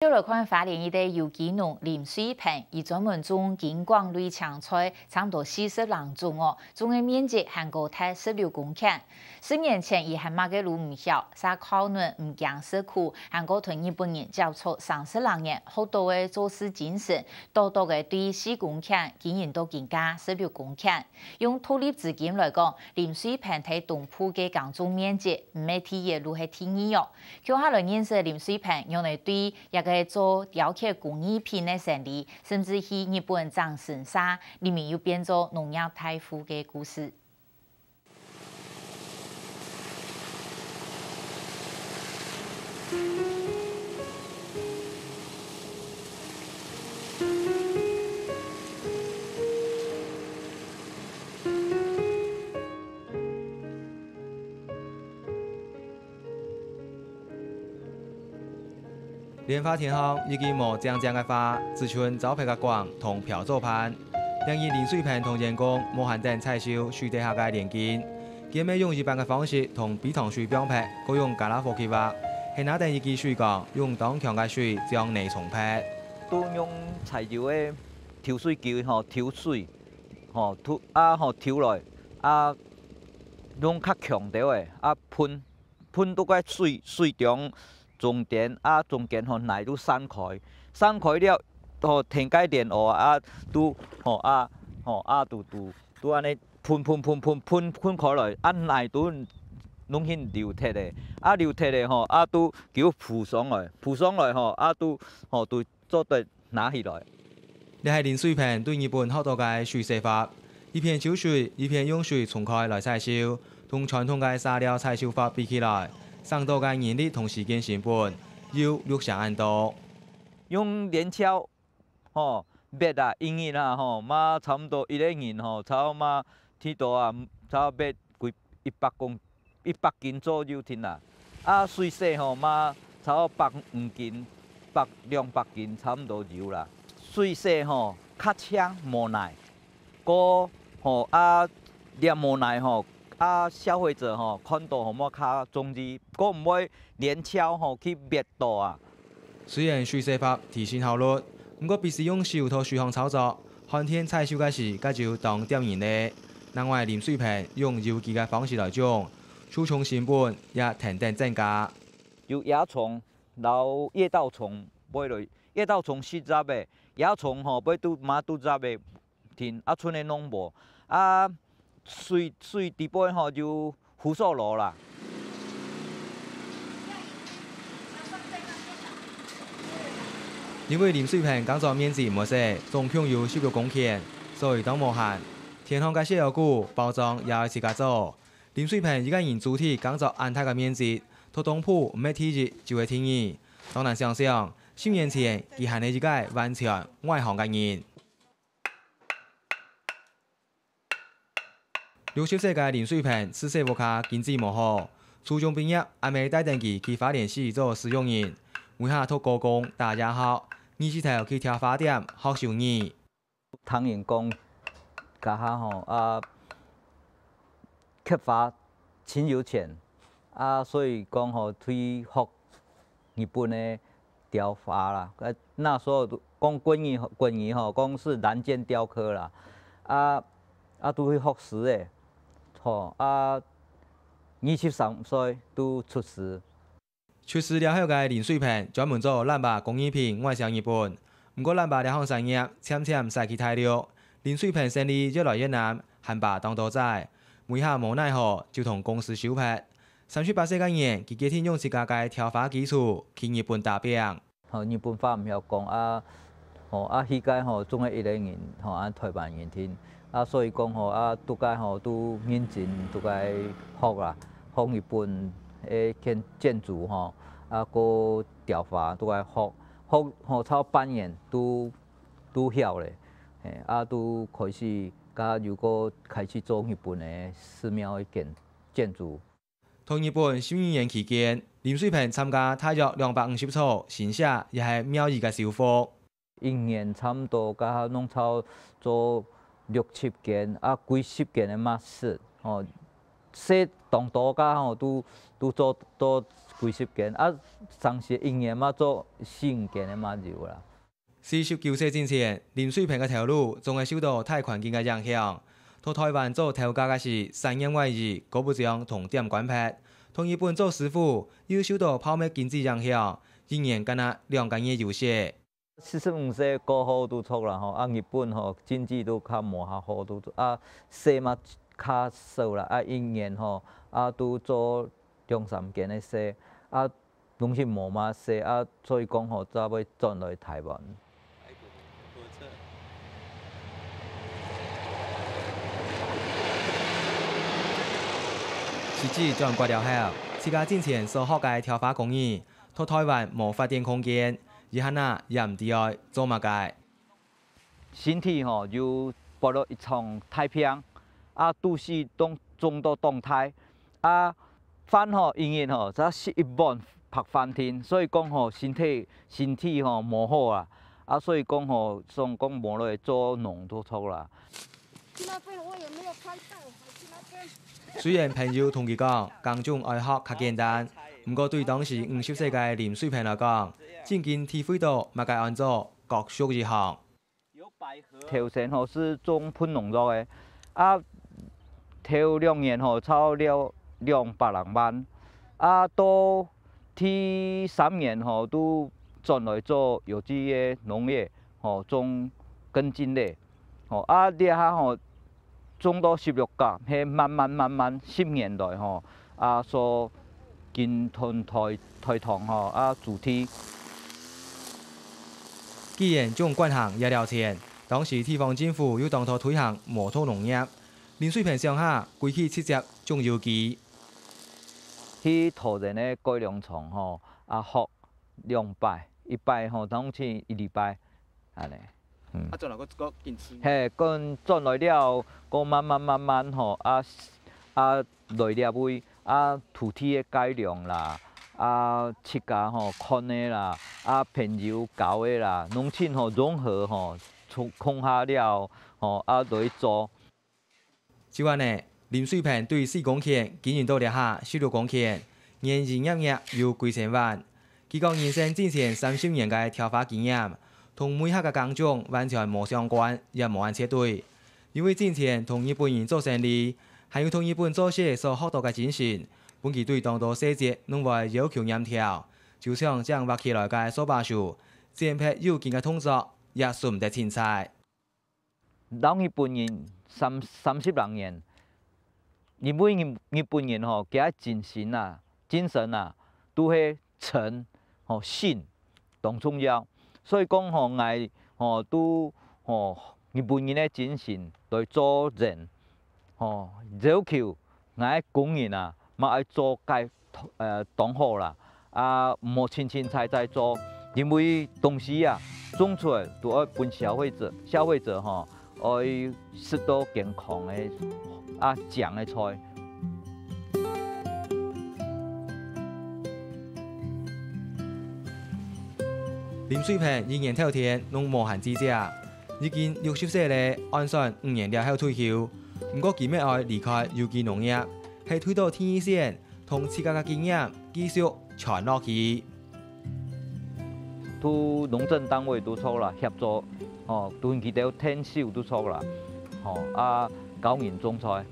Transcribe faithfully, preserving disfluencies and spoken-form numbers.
再來看花蓮一個有機農林瑞平，佢專門種金瓜類青菜，差毋多四十零種哦，種个面積還過忒十六公頃。十年前佢還麼个都毋曉，煞靠卵毋驚食苦，還過同日本人接觸三十零年，學到个做事精神，多多个對四公頃經營到今下十六公頃。用獨立資金來講，林瑞平在東部个耕種面積，毋係第一就係第二哦。 共下來認識林瑞平，仰仔對這個做雕刻工藝品个生理，甚至去日本整神社，裡面又變做農業大戶个故事。 蓮花田項已經無靚靚个花，只賰燥白个光同標早盤。這日林瑞平同員工無閒等採收水底下个蓮根，佢乜用一般个方式同陂塘水放忒，過用加拉貨去挖，係拿等一支水管，用當強个水將泥沖忒。都用柴油个抽水機吼，抽水，吼，抽，啊，吼，抽來，啊，用較強兜个，啊，噴。 噴到該水，水中中間，啊，中間吼泥都散開，散開了，吼，天該蓮藕啊，都，吼，啊，吼，啊，都，都，都恁呢噴，噴，噴，噴，噴，噴開來，啊，泥都攏去流忒咧，啊，流忒咧吼，啊，都叫浮上來，浮上來吼，啊，都，吼，都做得 拿起來。這係林瑞平對日本學到个水洗法，一片抽水，一片用水沖開來採收，同傳統个沙料採收法比起來，省到个人力同時間成本，又略省恁多。用蓮樵，吼，搣啊，一日啊，吼，嘛差毋多一個人吼，差毋多嘛，最多啊，差毋多搣幾一百公 一百斤左右定啦。啊，水洗吼嘛，差不多百五斤、百兩百斤差毋多有啦。水洗吼，較淨無泥，過吼啊，這無泥吼，啊，消費者吼看到吼嘛較中意，過毋會連樵吼去搣到啊。 雖然水洗法提升效率，毋過必須用手在水項操作，寒天採收个時，該就當點人咧。另外，林水平用有機个方式來種，除蟲成本也跈等增加。有野蟲，摎夜盜蟲，買落夜盜蟲食雜个，野蟲吼，買拄嘛拄雜个， 定啊，賰个攏無。啊，水，水底背吼有胡索螺啦。因為林水平耕作面積毋細，總共有十六公頃，所以當無閒。田項个細鷂鴣包裝也愛自家做。林水平一個人主體耕作恁大个面積，在東部毋係第一就係第二。當難想像，十年前佢還係一個完全外行个人。 六十歲个林水平自細屋下經濟無好，初中畢業，阿姆帶等佢去花蓮市做使用人，尾下讀高工、打夜校，日時頭去挑花店學手藝。聽人講，該下吼啊，刻花真有錢，啊，所以講吼，去學 日本个雕花啦。呃，那時候講國語，國語吼，講是藍箭雕刻啦。啊，啊，都去學師个，吼，啊，二十三歲都出師。出師了後个林水平專門做爛把工藝品外銷日本。毋過爛把這項產業漸漸徙去大陸，林水平生理越來越難，還把當多債，尾下無奈何就同公司收撇。 三十八歲該年，佢決定用自家个雕花基礎去日本打拚。吼，日本話毋曉講啊，吼，啊，去該吼，總係一個人，吼，啊，台灣人定。啊，所以講吼，啊，佇該吼，都認真，佇該學啦，學日本个建，建築吼，啊，過雕花，佇該學，學，吼，差不多半年都，都曉咧。嘿，啊，都開始，甲又過開始做日本个寺廟个建，建築。 在日本十二年期間，林水平參加大約兩百五十座神社抑係廟宇个修復。一年差毋多甲攏差不多做六七間啊，幾十間个嘛係，吼，細當多甲吼，都，都做，做幾十間，啊，常時一年嘛做四五間个嘛有啦。四十九歲進前，林水平个頭路總係受到大環境个影響。到臺灣做頭家个時，產業外移、高不將同店關忒，到日本做師傅又受到泡沫經濟影響，一年干那兩個月有些。 四十五歲過後都著啦吼，啊，日本吼經濟都較無較好都著，啊，事嘛較少啦，啊，一年吼，啊，都做兩三間个事，啊，攏係無麼事，啊，所以講吼，才會轉來臺灣。實際轉國了後，自家進前所學个雕花工藝， 到臺灣無發展空間，這下啊也毋知愛做麼个。身體吼又發了一場大病，啊，肚屎當腫到當大，啊，飯吼一日吼才食一碗白飯定，所以講吼身體身體吼無好啊，啊，所以講吼想講無來做農都著啦。 去那邊我也沒有看到，還去那邊。雖然朋友同佢講，耕種愛學較簡單，毋過對當時五十歲个林水平來講，正經體會到麼个安做各屬一行。頭先吼係種歕農藥个，啊，頭兩年吼超了兩百零萬，啊，到第三年吼都轉來做有機个農業，吼，種根莖類。 吼，啊，這下吼，種到十六甲，係慢慢慢慢十年來吼，啊，所經同台台糖吼，啊，主題。既然種慣行也了錢，當時地方政府又當多推行無毒農業，林水平想下，歸去直接種有機。去桃園个改良場吼，啊，學兩擺，一擺吼，當時一禮拜。 恁呢。嗯。啊，轉來个个緊試。嘿，跟轉來了，个慢慢慢慢吼，啊，啊，來這位，啊，土地个改良啦，啊，自家吼看个啦，啊，朋友教个啦，攏盡吼融合吼，共下了吼，啊，來做。 就恁呢，林水平對四公頃經營到這下十六公頃，年年月月有幾千萬。佢講人生進前三十年个雕花經驗，同每下个耕種完全無相關，也無恁絕對。因為進前同日本人做生理，還有同日本做事所學到个精神，分佢對當多細節攏會要求嚴條。就像正挖起來个掃把手，剪忒有根个動作，也順毋得凊彩。 摎日本人三三十零年，因為日日本人吼，佢个精神啊，精神啊，都係誠吼信當重要。所以講吼，𠊎吼都吼日本人个精神來做人，吼要求𠊎个工人啊，嘛愛做該 呃，當好啦，啊，毋好凊凊彩彩做，因為東西啊，種出來都愛分消費者，消費者吼，愛食到健康个，啊，靚个菜。林水平一年透天攏無閒之家，已經六十歲咧，按算五年了後退休。毋過佢乜愛離開有機農業，係退到第二線， 同自家个經驗繼續傳落去。同農政單位都著啦，協作，吼，同佢兜𢯭手都著啦，吼，啊，教人種菜。